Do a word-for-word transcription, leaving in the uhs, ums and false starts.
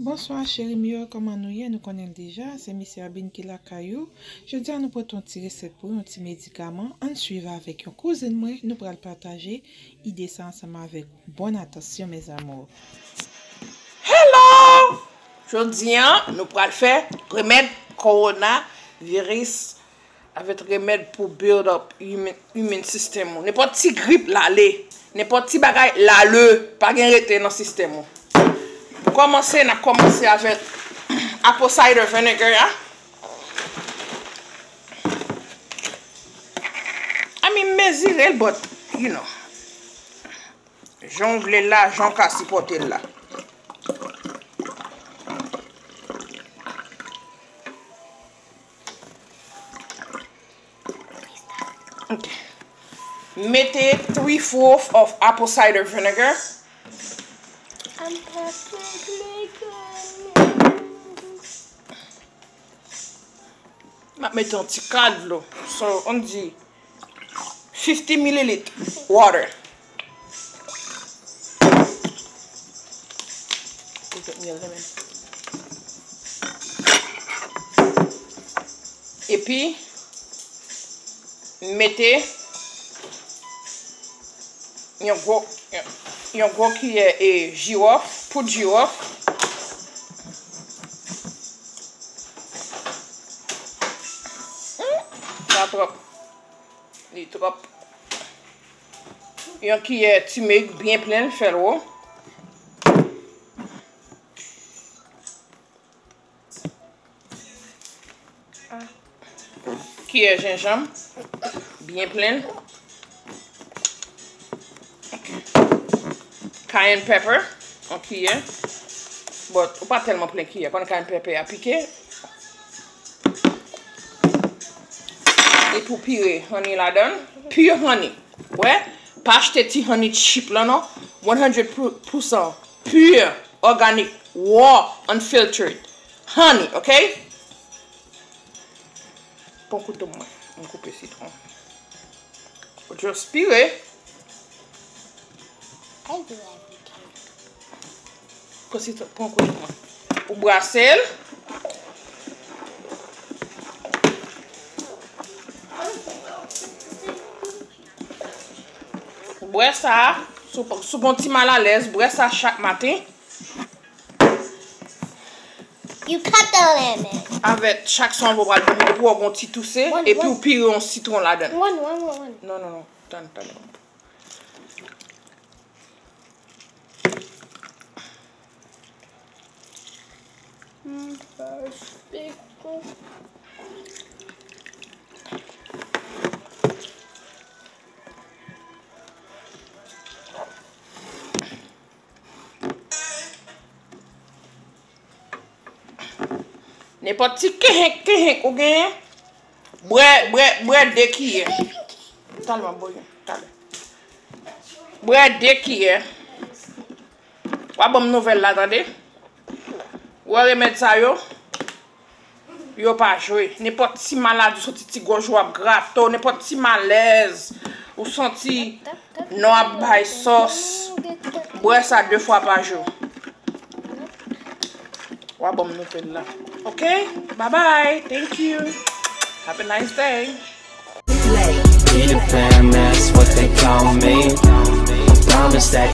Bonswa cheri m yo, kòman nou ye? Nou konnen l deja, se Miss Herbine ki lakay ou. Jodi a nou pote yon ti resèt pou yon ti medikaman. Ann swiv avèk yon kouzin mwen, nou pral pataje ide sa ansanm avèk bòn atansyon mes amours. Hello! Jodi a nou pral fè remèd kowonaviris avèk remèd pou build up immune system ou. Nenpòt ti grip l ale, nenpòt ti bagay l ale, pa gen rete nan sistèm ou. Pou kòmanse, n ap kòmanse avèk apple cider vinegar a. I mean, mezire l, but, you know, jan w vle l la, jan w ka sipòte l la. Ok. Mete three fourth of apple cider vinegar. I'm perfectly good. M ap mete yon ti kad dlo. So, on di fifty milliliter water. Epi, mete yon gwo, yon gwo kiyè e jiwòf, poud jiwòf. Hmm, sa twòp. Li twòp. Yon kiyè timerik byen plen, fè l wo. Kiyè jenjanm byen plen. Cayenne pepper, yon kiyè. But ou pa tèlman plen kiyè, konn cayenne pepper a pike. Epi w pire honey ladan l. Pure honey. Wè, pa achte ti honey cheap lan non. One hundred percent pure, organic, raw, unfiltered. Honey, ok? Pran kouto mwen, m koupe sitwon. Just pire. I do everything. Pran sitwon, pran kouto mwen. Ou brase l. Bwè sa, si w, si w gon ti malalèz, bwè sa chak maten. You cut the lemon. Avèk chak swa w pral dòmi, depi w gon ti touse, epi w pire yon sitwon ladan. One, one, one, one. Non, non, non. Tann, tann. Mm, perfecto. Nenpòt ti kenhenk, kenhenk ou genyen, bwè, bwè, bwè de kiyè. Talè m ap bwè youn, talè. Bwè de kiyè. W a ban m nouvèl la, tande. Ou wè remèd sa yo? Yo pa jwe. Nenpòt ti maladi, ou santi ti gòj ou ap grate w, nenpòt ti malèz, ou santi non ap bay sòs, bwè sa de fwa pa jou. W a ban m nouvèl la. Ok? Bye bye. Thank you. Have a nice day. Peter Pan, that's what they call me. I promise that